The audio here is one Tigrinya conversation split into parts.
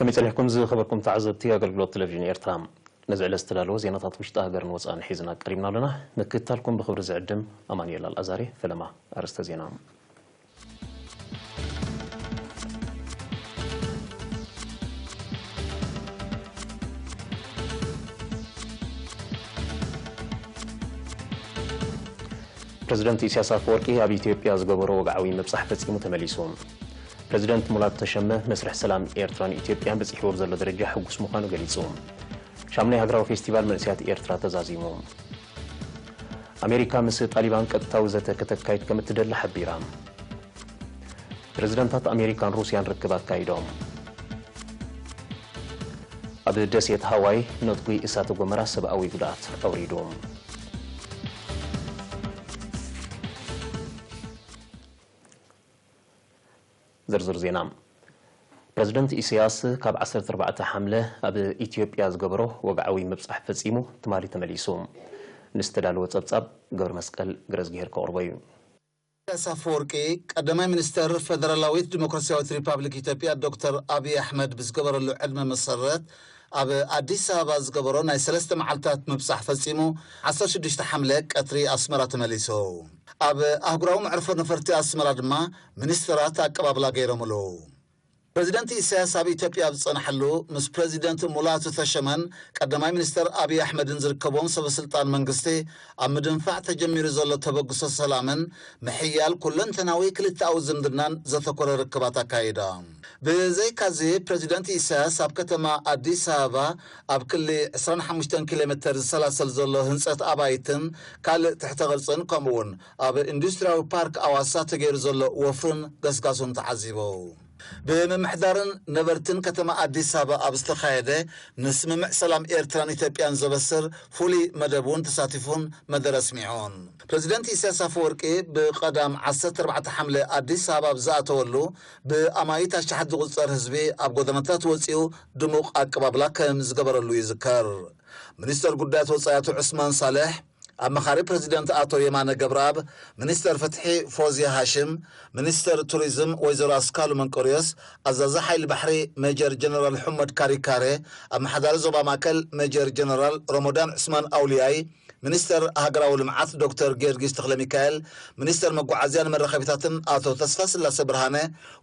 ከመይ ጸኒሕኩም ዝኸበርኩም ተዓዘብቲ ኣገልግሎት ቴሌቪዥን ኤርትራ? ነዚ ዕለት ዝተዳለወ ዜናታት ውሽጢ ሃገርን ወጻእን ሒዝና ቀሪብና ኣለና። ምክትታልኩም ብኽብሪ ዝዕድም ኣማኑኤል ኣልኣዛሪ። ፈለማ ኣርእስተ ዜና። ፕረዚደንት ኢሳያስ ኣፈወርቂ ኣብ ኢትዮጵያ ዝገበሮ ወግዓዊ ምብጻሕ ፈጺሙ ተመሊሱ። ፕረዚደንት ሙላቱ ተሸመ መስርሕ ሰላም ኤርትራን ኢትዮጵያን በጺሕዎ ኣብ ዘሎ ደረጃ ሕጉስ ምዃኑ ገሊጹ። ሻምናይ ሃገራዊ ፌስቲቫል መንእሰያት ኤርትራ ተዛዚሙ። ኣሜሪካ ምስ ጣሊባን ቀጥታዊ ዘተ ከተካይድ ከም እትደሊ ሓቢራ። ፕረዚደንታት ኣሜሪካን ሩስያን ርክብ ኣካይዶም። ኣብ ደሴት ሃዋይ ነትጒ እሳተ ጎመራ ሰብኣዊ ጉድኣት ኣውሪዱ። ዝርዝር ዜና። ፕረዚደንት ኢሳያስ ካብ ዓሰርተ ኣርባዕተ ሓምለ ኣብ ኢትዮጵያ ዝገበሮ ወግዓዊ ምብጻሕ ፈጺሙ ትማሊ ተመሊሱ። ንዝተዳለወ ጸብጻብ ገብረ መስቀል ገረዝግሄር ከቕርቦ እዩ። ኢሳያስ ኣፈወርቂ፣ ቀዳማይ ሚኒስተር ፈደራላዊት ዲሞክራሲያዊት ሪፓብሊክ ኢትዮጵያ ዶክተር ኣብይ ኣሕመድ ብዝገበረሉ ዕድመ መሰረት፣ ኣብ ኣዲስ ኣበባ ዝገበሮ ናይ ሰለስተ መዓልታት ምብጻሕ ፈጺሙ፣ ዓሰርተ ሽዱሽተ ሓምለ ቀትሪ ኣስመራ ተመሊሱ። ኣብ ኣህጉራዊ መዕርፎ ነፈርቲ ኣስመራ ድማ ሚኒስተራት ኣቀባብላ ገይሮምሉ። ፕረዚደንት ኢሳያስ ኣብ ኢትዮጵያ ኣብ ዝጸንሐሉ፣ ምስ ፕረዚደንት ሙላቱ ተሸመን ቀዳማይ ሚኒስተር ኣብይ ኣሕመድን ዝርከቦም ሰበ ስልጣን መንግስቲ፣ ኣብ ምድንፋዕ ተጀሚሩ ዘሎ ተበግሶ ሰላምን ምሕያል ኩለንተናዊ ክልተኣዊ ዝምድናን ዘተኮረ ርክባት ኣካይዳ። ብዘይካዚ፣ ፕረዚደንት ኢሳያስ ኣብ ከተማ ኣዲስ ኣበባ ኣብ ክሊ ዕስራን ሓሙሽተን ኪሎ ሜተር ዝሰላሰል ዘሎ ህንጸት ኣባይትን ካልእ ትሕተ ቅርጽን፣ ከምኡ'ውን ኣብ ኢንዱስትሪያዊ ፓርክ ኣዋሳ ተገይሩ ዘሎ ወፍርን ገስጋሱን ተዓዚቡ። ብምምሕዳርን ነበርትን ከተማ ኣዲስ ኣበባ ኣብ ዝተኻየደ ንስምምዕ ሰላም ኤርትራን ኢትዮጵያን ዘበስር ፍሉይ መደብ እውን ተሳቲፉን መደረ ኣስሚዑን። ፕረዚደንት ኢሳያስ ኣፈወርቂ ብቐዳም ዓሰርተ ኣርባዕተ ሓምለ ኣዲስ ኣበባ ኣብ ዝኣተወሉ፣ ብኣማኢት ኣሽሓት ዝቑጸር ህዝቢ ኣብ ጎደናታት ወጺኡ ድሙቕ ኣቀባብላ ከም ዝገበረሉ ይዝከር። ሚኒስተር ጉዳያት ወጻኢ ኣቶ ዑስማን ሳልሕ፣ ኣማኻሪ ፕረዚደንት ኣቶ የማነ ገብረኣብ፣ ሚኒስተር ፍትሒ ፎዝያ ሃሽም፣ ሚኒስተር ቱሪዝም ወይዘሮ ኣስካሉ መንቆርዮስ፣ ኣዛዚ ሓይሊ ባሕሪ ሜጀር ጀነራል ሑመድ ካሪካሬ፣ ኣመሓዳሪ ዞባ ማእከል ሜጀር ጀነራል ሮሞዳን ዑስማን ኣውልያይ፣ ሚኒስተር ሃገራዊ ልምዓት ዶክተር ጊዮርጊስ ተኽለሚካኤል፣ ሚኒስተር መጓዓዝያን መራኸቢታትን ኣቶ ተስፋስላሰ ብርሃነ፣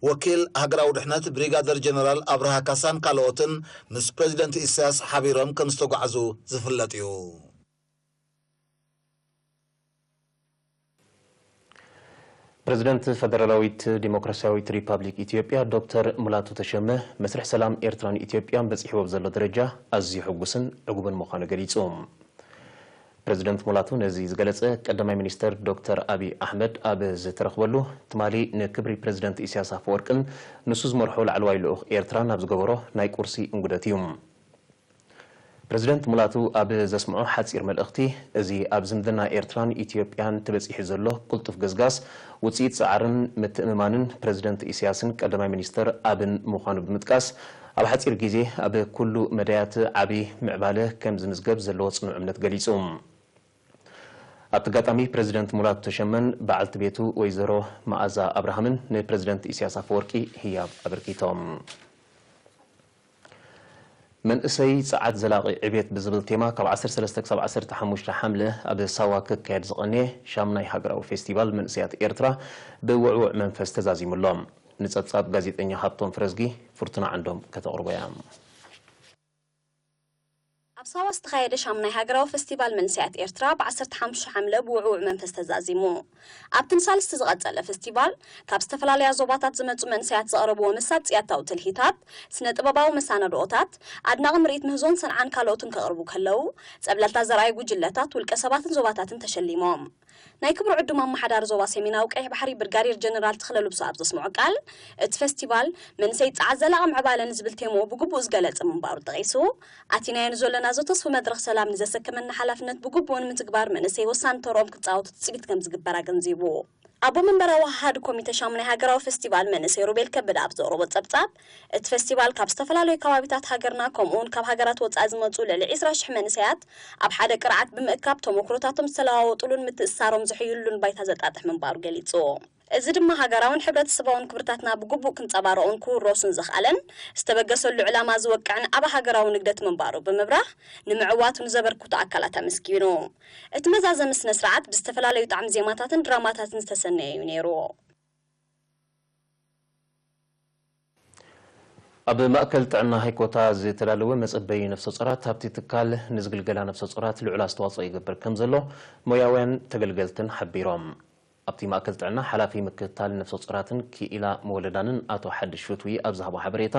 ወኪል ሃገራዊ ድሕነት ብሪጋደር ጀነራል ኣብርሃ ካሳን ካልኦትን ምስ ፕረዚደንት ኢሳያስ ሓቢሮም ከም ዝተጓዕዙ ዝፍለጥ እዩ። ፕረዚደንት ፈደራላዊት ዲሞክራሲያዊት ሪፓብሊክ ኢትዮጵያ ዶክተር ሙላቱ ተሸመ፣ መስርሕ ሰላም ኤርትራን ኢትዮጵያን በጺሕዎ ኣብ ዘሎ ደረጃ ኣዝዩ ሕጉስን ዕጉብን ምዃኑ ገሊጹ። ፕረዚደንት ሙላቱ ነዚ ዝገለጸ፣ ቀዳማይ ሚኒስተር ዶክተር ኣብይ ኣሕመድ ኣብ ዝተረኽበሉ፣ ትማሊ ንክብሪ ፕረዚደንት ኢሳያስ ኣፈወርቅን ንሱ ዝመርሖ ላዕለዋይ ልኡኽ ኤርትራን ኣብ ዝገበሮ ናይ ቁርሲ እንጉደት እዩ። ፕረዚደንት ሙላቱ ኣብ ዘስምዖ ሓጺር መልእኽቲ፣ እዚ ኣብ ዝምድና ኤርትራን ኢትዮጵያን ተበጺሑ ዘሎ ቅልጡፍ ገስጋስ ውጽኢት ጻዕርን ምትእምማንን ፕረዚደንት ኢሳያስን ቀዳማይ ሚኒስተር ኣብን ምዃኑ ብምጥቃስ፣ ኣብ ሓጺር ግዜ ኣብ ኩሉ መዳያት ዓቢ ምዕባለ ከም ዝምዝገብ ዘለዎ ጽኑዕ እምነት ገሊጹ። ኣብቲ ኣጋጣሚ ፕረዚደንት ሙላቱ ተሸመን በዓልቲ ቤቱ ወይዘሮ መኣዛ ኣብርሃምን ንፕረዚደንት ኢሳያስ ኣፈወርቂ ህያብ ኣበርኪቶም። መንእሰይ ጸዓት ዘላቒ ዕቤት ብዝብል ቴማ ካብ ዓሰርተ ሰለስተ ክሳብ ዓሰርተ ሓሙሽተ ሓምለ ኣብ ሳዋ ክካየድ ዝቐነየ ሻምናይ ሃገራዊ ፌስቲቫል መንእሰያት ኤርትራ ብውዕዉዕ መንፈስ ተዛዚሙ ኣሎ። ንጸብጻብ ጋዜጠኛ ሃብቶም ፍረዝጊ ፍርቱና ዓንዶም ከተቕርቦ እያ። ኣብ ሳዋ ዝተኻየደ ሻምናይ ሃገራዊ ፈስቲቫል መንእሰያት ኤርትራ ብ ዓሰርተ ሓሙሽተ ሓምለ ብውዕዉዕ መንፈስ ተዛዚሙ። ኣብቲ ንሳልስቲ ዝቐጸለ ፈስቲቫል፣ ካብ ዝተፈላለያ ዞባታት ዝመጹ መንእሰያት ዘቕረብዎ መሳጢ ጽያታዊ ትልሂታት፣ ስነ ጥበባዊ መሳነድኦታት፣ ኣድናቒ ምርኢት ምህዞን ሰንዓን ካልኦትን ከቕርቡ ከለዉ፣ ጸብለልታ ዘርኣዩ ጉጅለታት፣ ውልቀ ሰባትን ዞባታትን ተሸሊሞም። ናይ ክብሪ ዕዱም ኣመሓዳሪ ዞባ ሰሜናዊ ቀይሕ ባሕሪ ብርጋዴር ጀነራል ተኽለ ልብሶ ኣብ ዘስምዖ ቃል፣ እቲ ፈስቲቫል መንእሰይ ጸዓት ዘላቒ ምዕባለ ንዝብል ቴምኡ ብግቡእ ዝገለጸ ምንባሩ ጠቒሱ፣ ኣቲናዮ ንዘሎና ዘተስፉ መድረኽ ሰላም ንዘሰከመና ሓላፍነት ብግቡእ ንምትግባር መንእሰይ ወሳኒ ተርኦም ክጻወቱ ትጽቢት ከም ዝግበር ኣገንዚቡ። ኣቦ መንበር ኣወሃሃዲ ኮሚተ ሻሙናይ ሃገራዊ ፈስቲቫል መንእሰይ ሮቤል ከበደ ኣብ ዘቕረቦ ጸብጻብ፣ እቲ ፈስቲቫል ካብ ዝተፈላለዩ ከባቢታት ሃገርና ከምኡውን ካብ ሃገራት ወጻኢ ዝመጹ ልዕሊ ዕስራ ሽሕ መንእሰያት ኣብ ሓደ ቅርዓት ብምእካብ ተመኩሮታቶም ዝተለዋወጡሉን ምትእስሳሮም ዘሕይሉሉን ባይታ ዘጣጥሕ ምንባሩ ገሊጹ። እዚ ድማ ሃገራውን ሕብረተሰባውን ክብርታትና ብግቡእ ክንጸባረቑን ክውረሱን ዘኽኣለን ዝተበገሰሉ ዕላማ ዝወቅዕን ዓቢ ሃገራዊ ንግደት ምንባሩ ብምብራህ፣ ንምዕዋቱ ንዘበርክቱ ኣካላት ኣመስጊኑ። እቲ መዛዘሚ ስነ ስርዓት ብዝተፈላለዩ ጣዕሚ ዜማታትን ድራማታትን ዝተሰነየ እዩ ነይሩ። ኣብ ማእከል ጥዕና ሃይኮታ ዝተዳለወ መጸበዪ ነፍሰ ጾራት ኣብቲ ትካል ንዝግልገላ ነፍሰ ጾራት ልዑል ኣስተዋጽኦ ይገብር ከም ዘሎ ሞያውያን ተገልገልትን ሓቢሮም። ኣብቲ ማእከል ጥዕና ሓላፊ ምክትታል ነፍሰ ጾራትን ክኢላ መወለዳንን ኣቶ ሓድሽ ፍትዊ ኣብ ዝሃቦ ሓበሬታ፣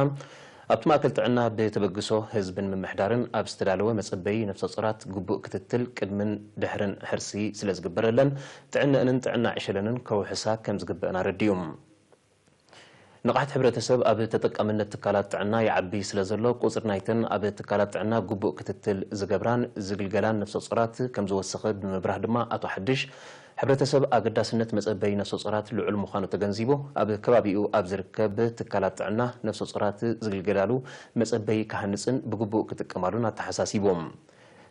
ኣብቲ ማእከል ጥዕና ብተበግሶ ህዝብን ምምሕዳርን ኣብ ዝተዳለወ መጸበዪ ነፍሰ ጾራት ግቡእ ክትትል ቅድምን ድሕርን ሕርሲ ስለ ዝግበረለን ጥዕነአንን ጥዕና ዕሸለንን ከውሕሳ ከም ዝግበእን ኣረዲኡ። ንቕሓት ሕብረተሰብ ኣብ ተጠቃምነት ትካላት ጥዕና ይዓቢ ስለ ዘሎ፣ ቁጽሪ ናይተን ኣብ ትካላት ጥዕና ግቡእ ክትትል ዝገብራን ዝግልገላን ነፍሰ ጾራት ከም ዝወሰኸ ብምብራህ ድማ ኣቶ ሓድሽ፣ ሕብረተሰብ ኣገዳስነት መጸበዪ ነፍሰ ጾራት ልዑል ምዃኑ ተገንዚቡ፣ ኣብ ከባቢኡ ኣብ ዝርከብ ትካላት ጥዕና ነፍሰ ጾራት ዝግልገላሉ መጸበዪ ክሃንጽን ብግቡእ ክጥቀማሉን ኣተሓሳሲቡ።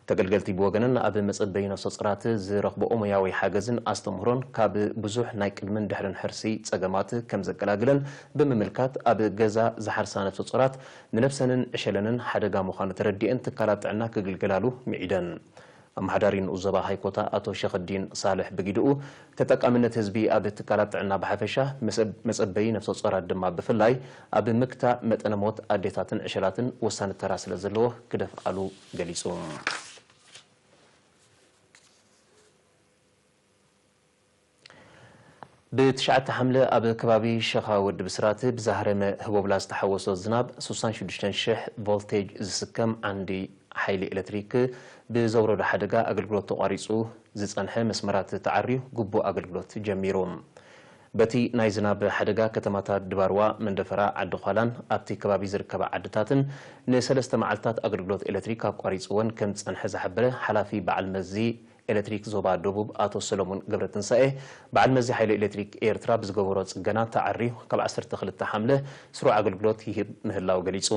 ተገልገልቲ ብወገነን ኣብ መጸበዪ ነፍሰ ጾራት ዝረኽብኦ ሞያዊ ሓገዝን ኣስተምህሮን ካብ ብዙሕ ናይ ቅድምን ድሕርን ሕርሲ ጸገማት ከም ዘገላግለን ብምምልካት፣ ኣብ ገዛ ዝሓርሳ ነፍሰ ጾራት ንነብሰንን ዕሸለንን ሓደጋ ምዃኑ ተረዲኤን ትካላት ጥዕና ክግልገላሉ ምዒደን። ኣመሓዳሪ ንኡስ ዞባ ሃይኮታ ኣቶ ሸኽዲን ሳልሕ ብጊድኡ፣ ተጠቃምነት ህዝቢ ኣብ ትካላት ጥዕና ብሓፈሻ፣ መሰብ-፣ መጸበዪ ነፍሰ ጾራት ድማ ብፍላይ፣ ኣብ ምግታእ መጠነ ሞት ኣዴታትን ዕሸላትን ወሳኒ ተራ ስለ ዘለዎ ክደፍኣሉ ገሊጹ። ብትሽዓተ ሓምለ ኣብ ከባቢ ሸኻ ወዲ ብስራት ብዛህረመ ህቦብላ ዝተሓወሶ ዝናብ ስሳን ሽዱሽተን ሽሕ ቮልቴጅ ዝስከም ዓንዲ ሓይሊ ኤሌክትሪክ ብዘውረዶ ሓደጋ ኣገልግሎት ተቋሪጹ ዝጸንሐ መስመራት ተዓርዩ ግቡእ ኣገልግሎት ጀሚሩ። በቲ ናይ ዝናብ ሓደጋ ከተማታት ድባርዋ፣ መንደፈራ፣ ዓዲ ዃላን ኣብቲ ከባቢ ዝርከባ ዓድታትን ንሰለስተ መዓልታት ኣገልግሎት ኤሌክትሪክ ኣቋሪጽወን ከም ዝጸንሐ ዝሓበረ ሓላፊ በዓል መዚ ኤሌክትሪክ ዞባ ደቡብ ኣቶ ሰሎሞን ገብረትንሳኤ፣ በዓል መዚ ሓይሊ ኤሌክትሪክ ኤርትራ ብዝገበሮ ጽገና ተዓርዩ ካብ ዓሰርተ ክልተ ሓምለ ስሩዕ ኣገልግሎት ይህብ ምህላው ገሊጹ።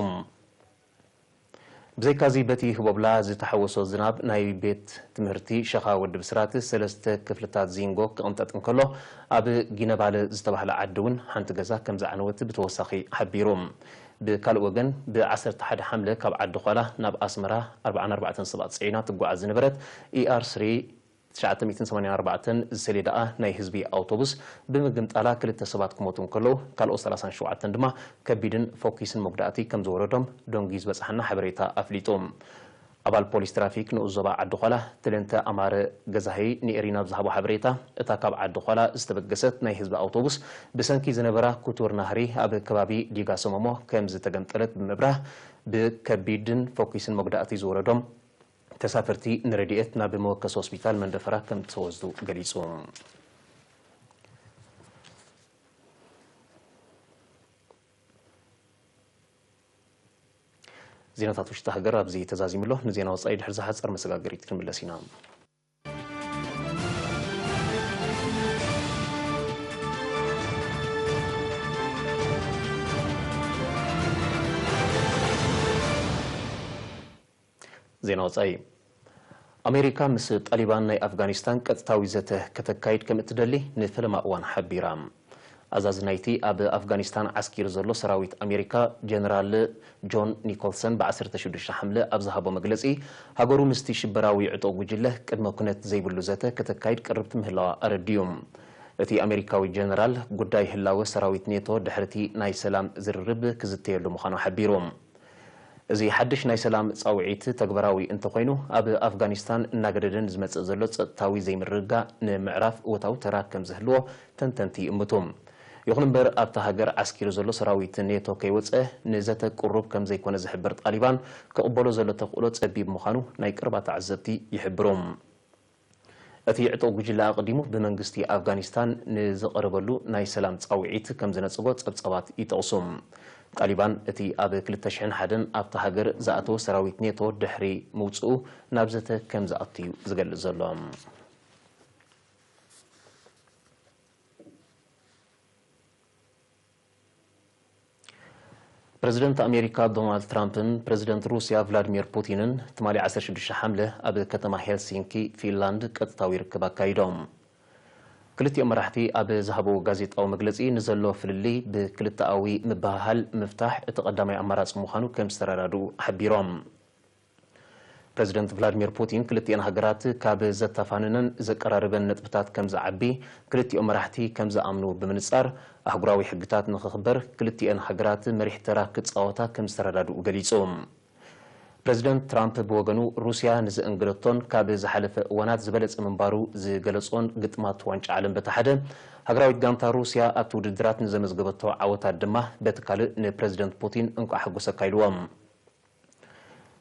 ብዘይካዚ በቲ ህቦብላ ዝተሓወሶ ዝናብ ናይ ቤት ትምህርቲ ሸኻ ወዲ ብስራት ሰለስተ ክፍልታት ዚንጎ ክቕንጠጥ እንከሎ፣ ኣብ ጊነባለ ዝተባህለ ዓዲ እውን ሓንቲ ገዛ ከም ዝዓነወት ብተወሳኺ ሓቢሩ። ብካልእ ወገን፣ ብ ዓሰርተ ሓደ ሓምለ ካብ ዓዲ ዃላ ናብ ኣስመራ ኣርባዓን ኣርባዕተን ሰባት ጽዒና ትጓዓዝ ዝነበረት ኢኣር ስሪ ትሽዓተ ሚእትን ሰማንያን ኣርባዕተን ዝሰሌዳኣ ናይ ህዝቢ ኣውቶቡስ ብምግምጣላ ክልተ ሰባት ክሞቱ እንከለዉ፣ ካልኦት ሰላሳን ሸውዓተን ድማ ከቢድን ፎኪስን መጉዳእቲ ከም ዝወረዶም ዶንጊ ዝበጽሓና ሓበሬታ ኣፍሊጡ። ኣባል ፖሊስ ትራፊክ ንኡስ ዞባ ዓዲ ዃላ ትለንተ ኣማረ ገዛሀይ ንኤሪና ኣብ ዝሃቦ ሓበሬታ፣ እታ ካብ ዓዲ ዃላ ዝተበገሰት ናይ ህዝቢ ኣውቶቡስ ብሰንኪ ዝነበራ ክቱር ናህሪ ኣብ ከባቢ ዲጋ ሰመሞ ከም ዝተገምጠለት ብምብራህ፣ ብከቢድን ፎኪስን መጉዳእቲ ዝወረዶም ተሳፈርቲ ንረድኤት ናብ መወከሲ ሆስፒታል መንደፈራ ከም ዝተወስዱ ገሊጹ። ዜናታት ውሽጢ ሃገር ኣብዚ ተዛዚሙ ኣሎ። ንዜና ወጻኢ ድሕሪ ዝሓጸር መሰጋገሪት ክንምለስ ኢና። ዜና ወጻኢ። ኣሜሪካ ምስ ጣሊባን ናይ ኣፍጋኒስታን ቀጥታዊ ዘተ ከተካይድ ከም እትደሊ ንፈለማ እዋን ሓቢራ። ኣዛዚ ናይቲ ኣብ ኣፍጋኒስታን ዓስኪሩ ዘሎ ሰራዊት ኣሜሪካ ጀነራል ጆን ኒኮልሰን ብ ዓሰርተ ሽዱሽተ ሓምለ ኣብ ዝሃቦ መግለጺ፣ ሃገሩ ምስቲ ሽበራዊ ዕጡቕ ጉጅለ ቅድመ ኩነት ዘይብሉ ዘተ ከተካይድ ቅርብቲ ምህላዋ ኣረዲኡ። እቲ ኣሜሪካዊ ጀነራል ጉዳይ ህላወ ሰራዊት ኔቶ ድሕሪቲ ናይ ሰላም ዝርርብ ክዝተየሉ ምዃኑ ሓቢሩ። እዚ ሓድሽ ናይ ሰላም ጻውዒት ተግባራዊ እንተኾይኑ፣ ኣብ ኣፍጋኒስታን እናገደደ ንዝመጽእ ዘሎ ጸጥታዊ ዘይምርግጋእ ንምዕራፍ እወታዊ ተራ ከም ዝህልዎ ተንተንቲ ይእምቱ። ይኹን እምበር፣ ኣብታ ሃገር ዓስኪሩ ዘሎ ሰራዊት ኔቶ ከይወጸ ንዘተ ቅሩብ ከም ዘይኮነ ዝሕብር ጣሊባን፣ ክቕበሎ ዘሎ ተኽእሎ ጸቢብ ምዃኑ ናይ ቀረባ ተዓዘብቲ ይሕብሩ። እቲ ዕጡቕ ጉጅለ ኣቐዲሙ ብመንግስቲ ኣፍጋኒስታን ንዝቐረበሉ ናይ ሰላም ጻውዒት ከም ዝነጸጎ ጸብጻባት ይጠቕሱ። ጣሊባን እቲ ኣብ ክልተ ሽሕን ሓደን ኣብታ ሃገር ዝኣተወ ሰራዊት ኔቶ ድሕሪ ምውጽኡ ናብ ዘተ ከም ዝኣቱ እዩ ዝገልጽ ዘሎ። ፕረዚደንት ኣሜሪካ ዶናልድ ትራምፕን ፕረዚደንት ሩስያ ቭላድሚር ፑቲንን ትማሊ ዓሰርተ ሽዱሽተ ሓምለ ኣብ ከተማ ሄልሲንኪ ፊንላንድ ቀጥታዊ ርክብ ኣካይዶም። ክልቲኦም መራሕቲ ኣብ ዝሃብዎ ጋዜጣዊ መግለጺ፣ ንዘሎ ፍልልይ ብክልተኣዊ ምብህሃል ምፍታሕ እቲ ቀዳማይ ኣማራጺ ምዃኑ ከም ዝተረዳድኡ ሓቢሮም። ፕረዚደንት ቭላድሚር ፑቲን፣ ክልቲኤን ሃገራት ካብ ዘተፋንነን ዘቀራርበን ነጥብታት ከም ዝዓቢ ክልቲኦም መራሕቲ ከም ዝኣምኑ ብምንጻር፣ ኣህጉራዊ ሕግታት ንኽኽበር ክልቲኤን ሃገራት መሪሕ ተራ ክጻወታ ከም ዝተረዳድኡ ገሊጹ። ፕረዚደንት ትራምፕ ብወገኑ፣ ሩስያ ንዘእንገደቶን ካብ ዝሓለፈ እዋናት ዝበለጸ ምንባሩ ዝገለጾን ግጥማት ዋንጫ ዓለም በቲ ሓደ፣ ሃገራዊት ጋንታ ሩስያ ኣብቲ ውድድራት ንዘመዝገበቶ ዓወታት ድማ በቲ ካልእ ንፕረዚደንት ፑቲን እንቋዕ ሓጎሰካ ኢልዎም።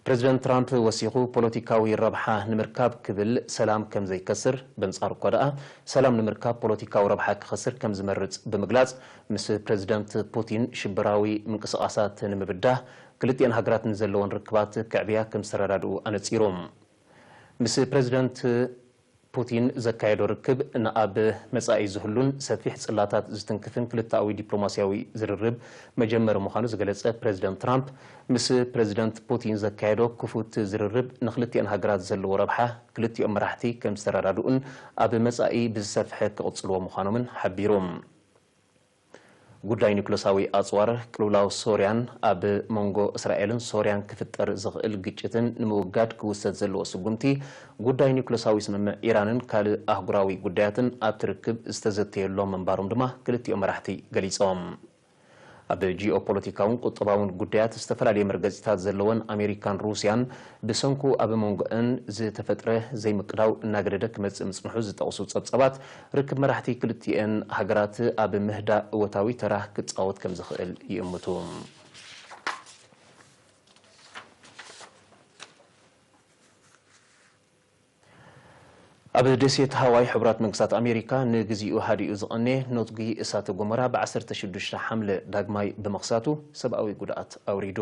ፕረዚደንት ትራምፕ ወሲኹ፣ ፖለቲካዊ ረብሓ ንምርካብ ክብል ሰላም ከም ዘይከስር፣ በንጻሩ እኳ ደኣ ሰላም ንምርካብ ፖለቲካዊ ረብሓ ክኸስር ከም ዝመርጽ ብምግላጽ፣ ምስ ፕረዚደንት ፑቲን ሽበራዊ ምንቅስቓሳት ንምብዳህ፣ ክልቲኤን ሃገራት ንዘለወን ርክባት ከዕብያ ከም ዝተረዳድኡ ኣነጺሩ። ምስ ፕረዚደንት ፑቲን ዘካየዶ ርክብ፣ ንኣብ መጻኢ ዝህሉን ሰፊሕ ጽላታት ዝትንክፍን ክልተኣዊ ዲፕሎማስያዊ ዝርርብ መጀመሪ ምዃኑ ዝገለጸ ፕረዚደንት ትራምፕ፣ ምስ ፕረዚደንት ፑቲን ዘካየዶ ክፉት ዝርርብ ንክልቲኤን ሃገራት ዘለዎ ረብሓ ክልቲኦም መራሕቲ ከም ዝተረዳድኡን ኣብ መጻኢ ብዝሰፍሐ ክቕጽልዎ ምዃኖምን ሓቢሩ። ጉዳይ ኒኩለሳዊ ኣጽዋር፣ ቅልውላው ሶርያን ኣብ መንጎ እስራኤልን ሶርያን ክፍጠር ዝኽእል ግጭትን ንምውጋድ ክውሰድ ዘለዎ ስጉምቲ፣ ጉዳይ ኒኩለሳዊ ስምምዕ ኢራንን ካልእ ኣህጉራዊ ጉዳያትን ኣብቲ ርክብ ዝተዘተየሎም ምንባሮም ድማ ክልቲኦም መራሕቲ ገሊጾም። ኣብ ጂኦፖለቲካውን ቁጠባውን ጉዳያት ዝተፈላለየ መርገጺታት ዘለወን ኣሜሪካን ሩስያን፣ ብሰንኩ ኣብ መንጎአን ዝተፈጥረ ዘይምቅዳው እናገደደ ክመጽእ ምጽንሑ ዝጠቕሱ ጸብጻባት፣ ርክብ መራሕቲ ክልቲኤን ሃገራት ኣብ ምህዳእ እወታዊ ተራ ክጻወት ከም ዝኽእል ይእምቱ። ኣብ ደሴት ሃዋይ፣ ሕቡራት መንግስታት ኣሜሪካ ንግዚኡ ሃዲኡ ዝቐነየ ነትጒ እሳተ ጎመራ ብ ዓሰርተ ሽዱሽተ ሓምለ ዳግማይ ብምኽሳቱ ሰብኣዊ ጉድኣት ኣውሪዱ።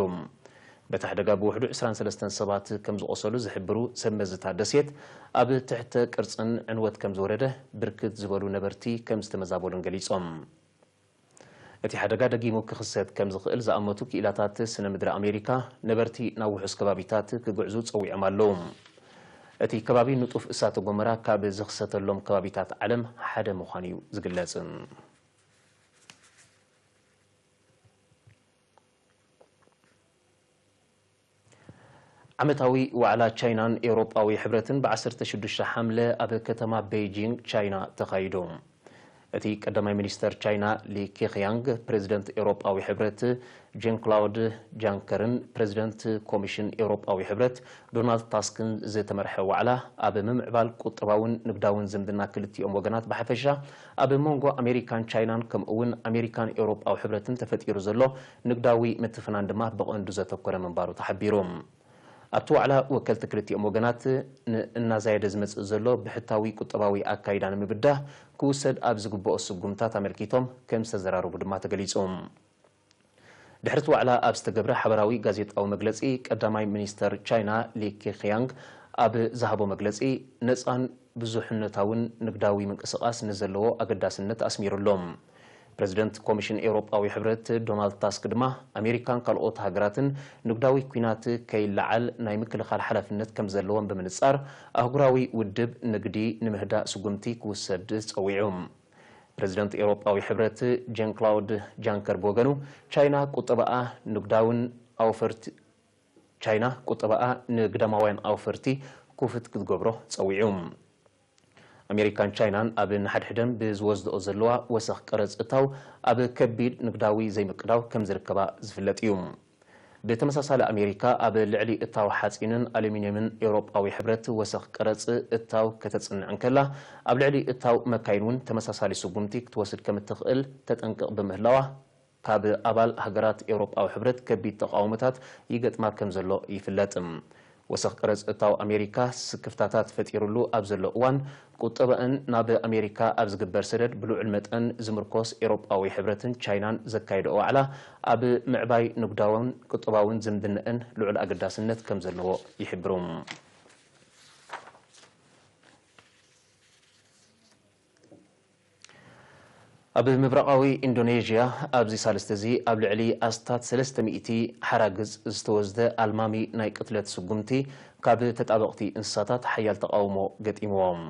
በቲ ሓደጋ ብውሕዱ ዕስራን ሰለስተን ሰባት ከም ዝቖሰሉ ዝሕብሩ ሰብ መዚ እታ ደሴት፣ ኣብ ትሕተ ቅርጽን ዕንወት ከም ዝወረደ፣ ብርክት ዝበሉ ነበርቲ ከም ዝተመዛበሉን ገሊጾም። እቲ ሓደጋ ደጊሙ ክኽሰት ከም ዝኽእል ዝኣመቱ ክኢላታት ስነ ምድሪ ኣሜሪካ፣ ነበርቲ ናብ ውሑስ ከባቢታት ክግዕዙ ጸዊዖም ኣለዉ። እቲ ከባቢ ንጡፍ እሳተ ጎመራ ካብ ዝኽሰተሎም ከባቢታት ዓለም ሓደ ምዃኑ እዩ ዝግለጽ። ዓመታዊ ዋዕላ ቻይናን ኤውሮጳዊ ሕብረትን ብ ዓሰርተ ሽዱሽተ ሓምለ ኣብ ከተማ ቤይጂንግ ቻይና ተኻይዱ። እቲ ቀዳማይ ሚኒስተር ቻይና ሊ ኬኽያንግ፣ ፕረዚደንት ኤውሮጳዊ ሕብረት ጀን ክላውድ ጃንከርን ፕረዚደንት ኮሚሽን ኤውሮጳዊ ሕብረት ዶናልድ ታስክን ዝተመርሐ ዋዕላ፣ ኣብ ምምዕባል ቁጠባውን ንግዳውን ዝምድና ክልቲኦም ወገናት ብሓፈሻ፣ ኣብ መንጎ ኣሜሪካን ቻይናን ከምኡ እውን ኣሜሪካን ኤውሮጳዊ ሕብረትን ተፈጢሩ ዘሎ ንግዳዊ ምትፍናን ድማ ብቐንዱ ዘተኮረ ምንባሩ ተሓቢሩ። ኣብቲ ዋዕላ፣ ወከልቲ ክልቲኦም ወገናት ንእናዛየደ ዝመጽእ ዘሎ ብሕታዊ ቁጠባዊ ኣካይዳ ንምብዳህ ክውሰድ ኣብ ዝግብኦ ስጉምታት ኣመልኪቶም ከም ዝተዘራረቡ ድማ ተገሊጹ። ድሕሪ እቲ ዋዕላ ኣብ ዝተገብረ ሓበራዊ ጋዜጣዊ መግለጺ፣ ቀዳማይ ሚኒስተር ቻይና ሊ ኬኽያንግ ኣብ ዝሃቦ መግለጺ፣ ነጻን ብዙሕነታውን ንግዳዊ ምንቅስቓስ ንዘለዎ ኣገዳስነት ኣስሚሩሎም። ፕረዚደንት ኮሚሽን ኤውሮጳዊ ሕብረት ዶናልድ ታስክ ድማ፣ ኣሜሪካን ካልኦት ሃገራትን ንግዳዊ ኲናት ከይለዓል ናይ ምክልኻል ሓላፍነት ከም ዘለዎም ብምንጻር፣ ኣህጉራዊ ውድብ ንግዲ ንምህዳእ ስጉምቲ ክውሰድ ጸዊዑ። ፕረዚደንት ኤውሮጳዊ ሕብረት ጀን ክላውድ ጃንከር ብወገኑ፣ ቻይና ቁጠባኣ ንግዳውን ኣውፈርቲ ቻይና ቁጠባኣ ንግዳማውያን ኣውፈርቲ ክፉት ክትገብሮ ጸዊዑ። ኣሜሪካን ቻይናን ኣብ ንሓድሕደን ብዝወስድኦ ዘለዋ ወሰኽ ቀረጽ እታው ኣብ ከቢድ ንግዳዊ ዘይምቅዳው ከም ዝርከባ ዝፍለጥ እዩ። ብተመሳሳሊ፣ ኣሜሪካ ኣብ ልዕሊ እታው ሓጺንን ኣሉሚንየምን ኤውሮጳዊ ሕብረት ወሰኽ ቀረጽ እታው ከተጽንዕ እንከላ፣ ኣብ ልዕሊ እታው መካይን እውን ተመሳሳሊ ስጉምቲ ክትወስድ ከም እትኽእል ተጠንቅቕ ብምህላዋ፣ ካብ ኣባል ሃገራት ኤውሮጳዊ ሕብረት ከቢድ ተቓውሞታት ይገጥማ ከም ዘሎ ይፍለጥ። ወሰኽ ቀረጽ እታው ኣሜሪካ ስክፍታታት ፈጢሩሉ ኣብ ዘሎ እዋን፣ ቁጠባኣን ናብ ኣሜሪካ ኣብ ዝግበር ሰደድ ብልዑል መጠን ዝምርኮስ ኤውሮጳዊ ሕብረትን ቻይናን ዘካየድኦ ዋዕላ፣ ኣብ ምዕባይ ንግዳውን ቁጠባውን ዝምድናኣን ልዑል ኣገዳስነት ከም ዘለዎ ይሕብሩ። ኣብ ምብራቓዊ ኢንዶኔዥያ ኣብዚ ሳልስቲ እዚ ኣብ ልዕሊ ኣስታት ሰለስተ ሚእቲ ሓራግጽ ዝተወስደ ኣልማሚ ናይ ቅትለት ስጉምቲ ካብ ተጣበቕቲ እንስሳታት ሓያል ተቓውሞ ገጢምዎም።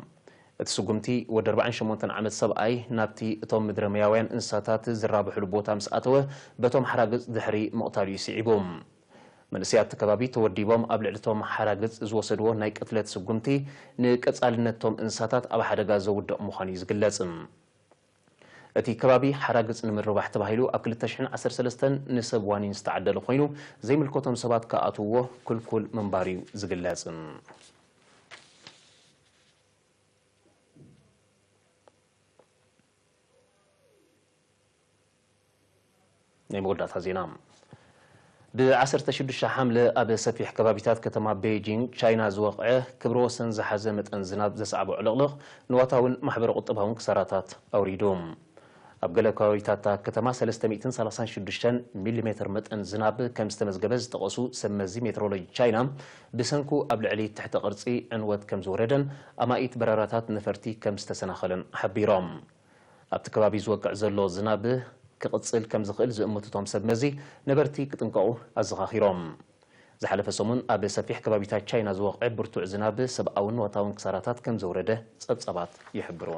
እቲ ስጉምቲ፣ ወዲ ኣርባዓን ሸሞንተን ዓመት ሰብኣይ ናብቲ እቶም ምድረመያውያን እንስሳታት ዝራብሕሉ ቦታ ምስ ኣተወ፣ በቶም ሓራግጽ ድሕሪ ምቕታሉ እዩ ስዒቡ። መንእሰያት እቲ ከባቢ ተወዲቦም ኣብ ልዕሊ እቶም ሓራግጽ ዝወሰድዎ ናይ ቅትለት ስጉምቲ፣ ንቀጻልነት እቶም እንስሳታት ኣብ ሓደጋ ዘውድቕ ምዃኑ እዩ ዝግለጽ። እቲ ከባቢ ሓራግጽ ንምርባሕ ተባሂሉ ኣብ ክልተ ሽሕን ዓሰርተ ሰለስተን ንሰብ ዋኒን ዝተዓደለ ኮይኑ፣ ዘይምልከቶም ሰባት ክኣትውዎ ክልኩል ምንባሩ እዩ ዝግለጽ። ናይ መወዳእታ ዜና። ብ ዓሰርተ ሽዱሽተ ሓምለ ኣብ ሰፊሕ ከባቢታት ከተማ ቤጂንግ ቻይና ዝወቕዐ፣ ክብረ ወሰን ዝሓዘ መጠን ዝናብ ዘስዓቦ ዕልቕልቕ ንዋታውን ማሕበረ ቁጠባውን ክሳራታት ኣውሪዱ። ኣብ ገለ ከባቢታት እታ ከተማ ሰለስተ ሚእትን ሰላሳን ሽዱሽተን ሚሊሜትር መጠን ዝናብ ከም ዝተመዝገበ ዝጠቐሱ ሰብ መዚ ሜትሮሎጂ ቻይና፣ ብሰንኩ ኣብ ልዕሊ ትሕተ ቅርጺ ዕንወት ከም ዝወረደን ኣማኢት በረራታት ነፈርቲ ከም ዝተሰናኸለን ሓቢሮም። ኣብቲ ከባቢ ዝወቅዕ ዘሎ ዝናብ ክቕጽል ከም ዝኽእል ዝእምቱ እቶም ሰብ መዚ፣ ነበርቲ ክጥንቀቑ ኣዘኻኺሮም። ዝሓለፈ ሰሙን ኣብ ሰፊሕ ከባቢታት ቻይና ዝወቕዐ ብርቱዕ ዝናብ ሰብኣውን ንዋታውን ክሳራታት ከም ዘውረደ ጸብጻባት ይሕብሩ።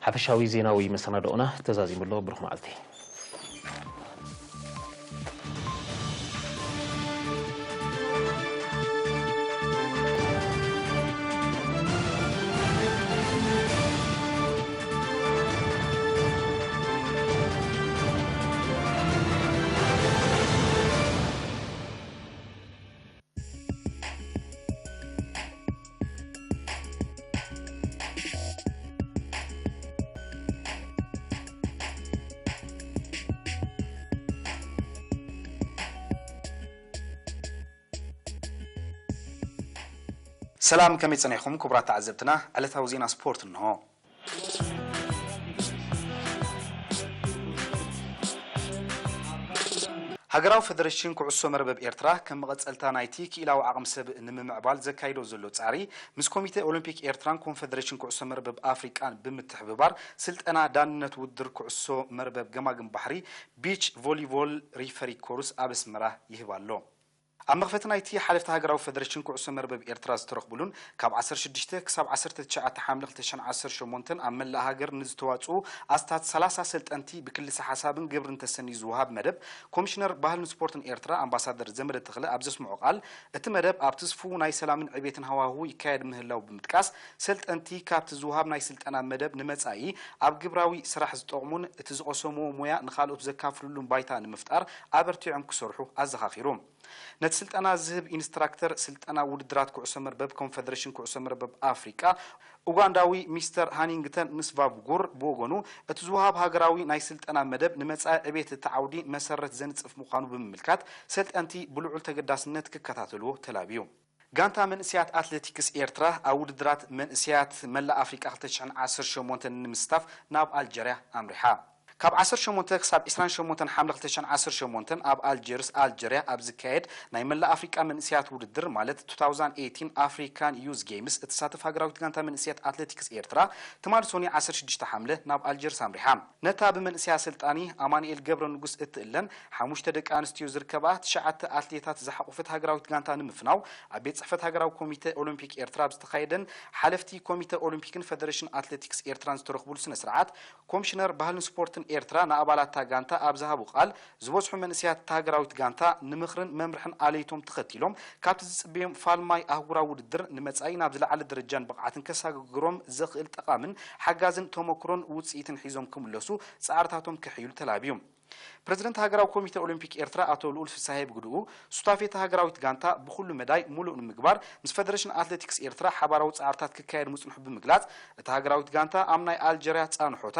ሓፈሻዊ ዜናዊ መሰናድኦና ተዛዚሙ ኣሎ። ብሩኽ መዓልቲ። ሰላም፣ ከመይ ጸኒሕኩም ክቡራት ተዓዘብትና? ዕለታዊ ዜና ስፖርት እንሆ። ሃገራዊ ፈደረሽን ኩዕሶ መርበብ ኤርትራ፣ ከም መቐጸልታ ናይቲ ክኢላዊ ዓቕሚ ሰብ ንምምዕባል ዘካይዶ ዘሎ ጻዕሪ፣ ምስ ኮሚተ ኦሎምፒክ ኤርትራን ኮንፈደረሽን ኩዕሶ መርበብ ኣፍሪቃን ብምትሕብባር፣ ስልጠና ዳንነት ውድድር ኩዕሶ መርበብ ገማግም ባሕሪ፣ ቢች ቮሊቦል ሪፈሪ ኮርስ ኣብ ኣስመራ ይህብ ኣሎ። ኣብ መኽፈቲ ናይቲ ሓለፍቲ ሃገራዊ ፈደረሽን ኩዕሶ መርበብ ኤርትራ ዝተረኽቡሉን ካብ ዓሰርተ ሽዱሽተ ክሳብ ዓሰርተ ትሽዓተ ሓምለ ክልተ ሽሕን ዓሰርተ ሸሞንተን ኣብ መላእ ሃገር ንዝተዋጽኡ ኣስታት ሰላሳ ሰልጠንቲ ብክልሰ ሓሳብን ግብርን ተሰንዩ ዝወሃብ መደብ፣ ኮሚሽነር ባህልን ስፖርትን ኤርትራ ኣምባሳደር ዘመደ ተኽለ ኣብ ዘስምዖ ቃል፣ እቲ መደብ ኣብ ትስፉው ናይ ሰላምን ዕቤትን ሃዋህው ይካየድ ምህላው ብምጥቃስ፣ ሰልጠንቲ ካብቲ ዝወሃብ ናይ ስልጠና መደብ ንመጻኢ ኣብ ግብራዊ ስራሕ ዝጠቕሙን እቲ ዝቐሰምዎ ሞያ ንኻልኦት ዘካፍልሉን ባይታ ንምፍጣር ኣበርቲዖም ክሰርሑ ኣዘኻኺሩ። ነቲ ስልጠና ዝህብ ኢንስትራክተር ስልጠና ውድድራት ኩዕሶ መርበብ ኮንፈደሬሽን ኩዕሶ መርበብ ኣፍሪቃ፣ ኡጋንዳዊ ሚስተር ሃኒንግተን ንስቫብጉር ብወገኑ፣ እቲ ዝወሃብ ሃገራዊ ናይ ስልጠና መደብ ንመጻኢ ዕቤት እቲ ዓውዲ መሰረት ዘንጽፍ ምዃኑ ብምምልካት፣ ሰልጠንቲ ብልዑል ተገዳስነት ክከታተልዎ ተላብዩ። ጋንታ መንእሰያት ኣትሌቲክስ ኤርትራ ኣብ ውድድራት መንእሰያት መላእ ኣፍሪቃ ክልተ ሽሕን ዓሰርተ ሸሞንተን ንምስታፍ ናብ ኣልጀርያ ኣምሪሓ። ካብ ዓሰርተ ሸሞንተ ክሳብ ዒስራን ሸሞንተን ሓምለ ክልተ ሽሕን ዓሰርተ ሸሞንተን ኣብ ኣልጀርስ ኣልጀርያ ኣብ ዝካየድ ናይ መላእ ኣፍሪቃ መንእሰያት ውድድር ማለት ቱ ታውዛንድ ኤይቲን ኣፍሪካን ዩዝ ጌምስ እትሳተፍ ሃገራዊት ጋንታ መንእሰያት ኣትሌቲክስ ኤርትራ ትማሊ ሶኒ ዓሰርተ ሽዱሽተ ሓምለ ናብ ኣልጀርስ ኣምሪሓ። ነታ ብመንእሰይ ኣሰልጣኒ ኣማኑኤል ገብረ ንጉስ እትእለን ሓሙሽተ ደቂ ኣንስትዮ ዝርከባ ትሽዓተ ኣትሌታት ዝሓቖፈት ሃገራዊት ጋንታ ንምፍናው ኣብ ቤት ጽሕፈት ሃገራዊ ኮሚተ ኦሎምፒክ ኤርትራ ኣብ ዝተኻየደን ሓለፍቲ ኮሚተ ኦሎምፒክን ፈደሬሽን ኣትሌቲክስ ኤርትራን ዝተረኽቡሉ ስነ ስርዓት ኮሚሽነር ባህልን ስፖርትን ኤርትራ ንኣባላት እታ ጋንታ ኣብ ዝሃቡ ቃል፣ ዝበዝሑ መንእሰያት እታ ሃገራዊት ጋንታ ንምኽርን መምርሕን ኣለይቶም ተኸቲሎም ካብቲ ዝጽበዮም ፋልማይ ኣህጉራዊ ውድድር ንመጻኢ ናብ ዝለዓለ ደረጃን ብቕዓትን ከሰጋግሮም ዘኽእል ጠቓምን ሓጋዝን ተመክሮን ውጽኢትን ሒዞም ክምለሱ ጻዕርታቶም ከሕይሉ ተላብዩ። ፕረዚደንት ሃገራዊ ኮሚተ ኦሎምፒክ ኤርትራ ኣቶ ልኡል ፍሳሄ ብግድኡ፣ ሱታፌ እታ ሃገራዊት ጋንታ ብኹሉ መዳይ ሙሉእ ንምግባር ምስ ፈደረሽን ኣትሌቲክስ ኤርትራ ሓባራዊ ጻዕርታት ክካየድ ምጽንሑ ብምግላጽ፣ እታ ሃገራዊት ጋንታ ኣብ ናይ ኣልጀርያ ጻንሖታ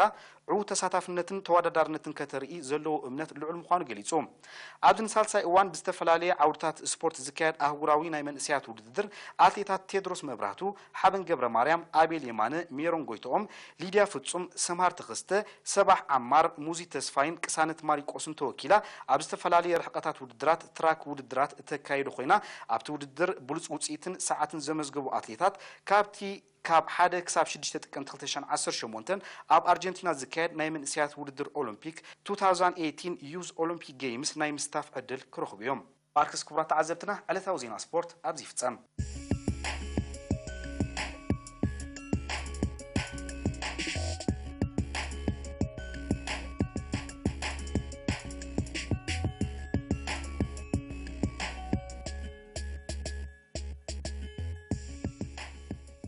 ዕዉት ተሳታፍነትን ተወዳዳርነትን ከተርኢ ዘለዎ እምነት ልዑል ምዃኑ ገሊጹ። ኣብዚ ንሳልሳይ እዋን ብዝተፈላለየ ዓውድታት ስፖርት ዝካየድ ኣህጉራዊ ናይ መንእሰያት ውድድር፣ ኣትሌታት ቴድሮስ መብራህቱ፣ ሓበን ገብረ ማርያም፣ ኣቤል የማነ፣ ሜሮን ጎይትኦም፣ ሊድያ ፍጹም፣ ሰምሃር ተኸስተ፣ ሰባሕ ዓማር፣ ሙዚ ተስፋይን ቅሳነት ማሪቆ ቁስን ተወኪላ ኣብ ዝተፈላለዩ ርሕቀታት ውድድራት ትራክ ውድድራት እተካይዱ ኮይና፣ ኣብቲ ውድድር ብሉፅ ውፅኢትን ሰዓትን ዘመዝገቡ ኣትሌታት ካብቲ ካብ ሓደ ክሳብ ሽዱሽተ ጥቅምቲ ክልተ ሽሕን ዓሰርተ ሸሞንተን ኣብ ኣርጀንቲና ዝካየድ ናይ መንእሰያት ውድድር ኦሎምፒክ፣ two thousand eighteen Youth Olympic Games ናይ ምስታፍ ዕድል ክረኽቡ እዮም። ኣርክስ ክቡራት ተዓዘብትና፣ ዕለታዊ ዜና ስፖርት ኣብዚ ይፍጸም።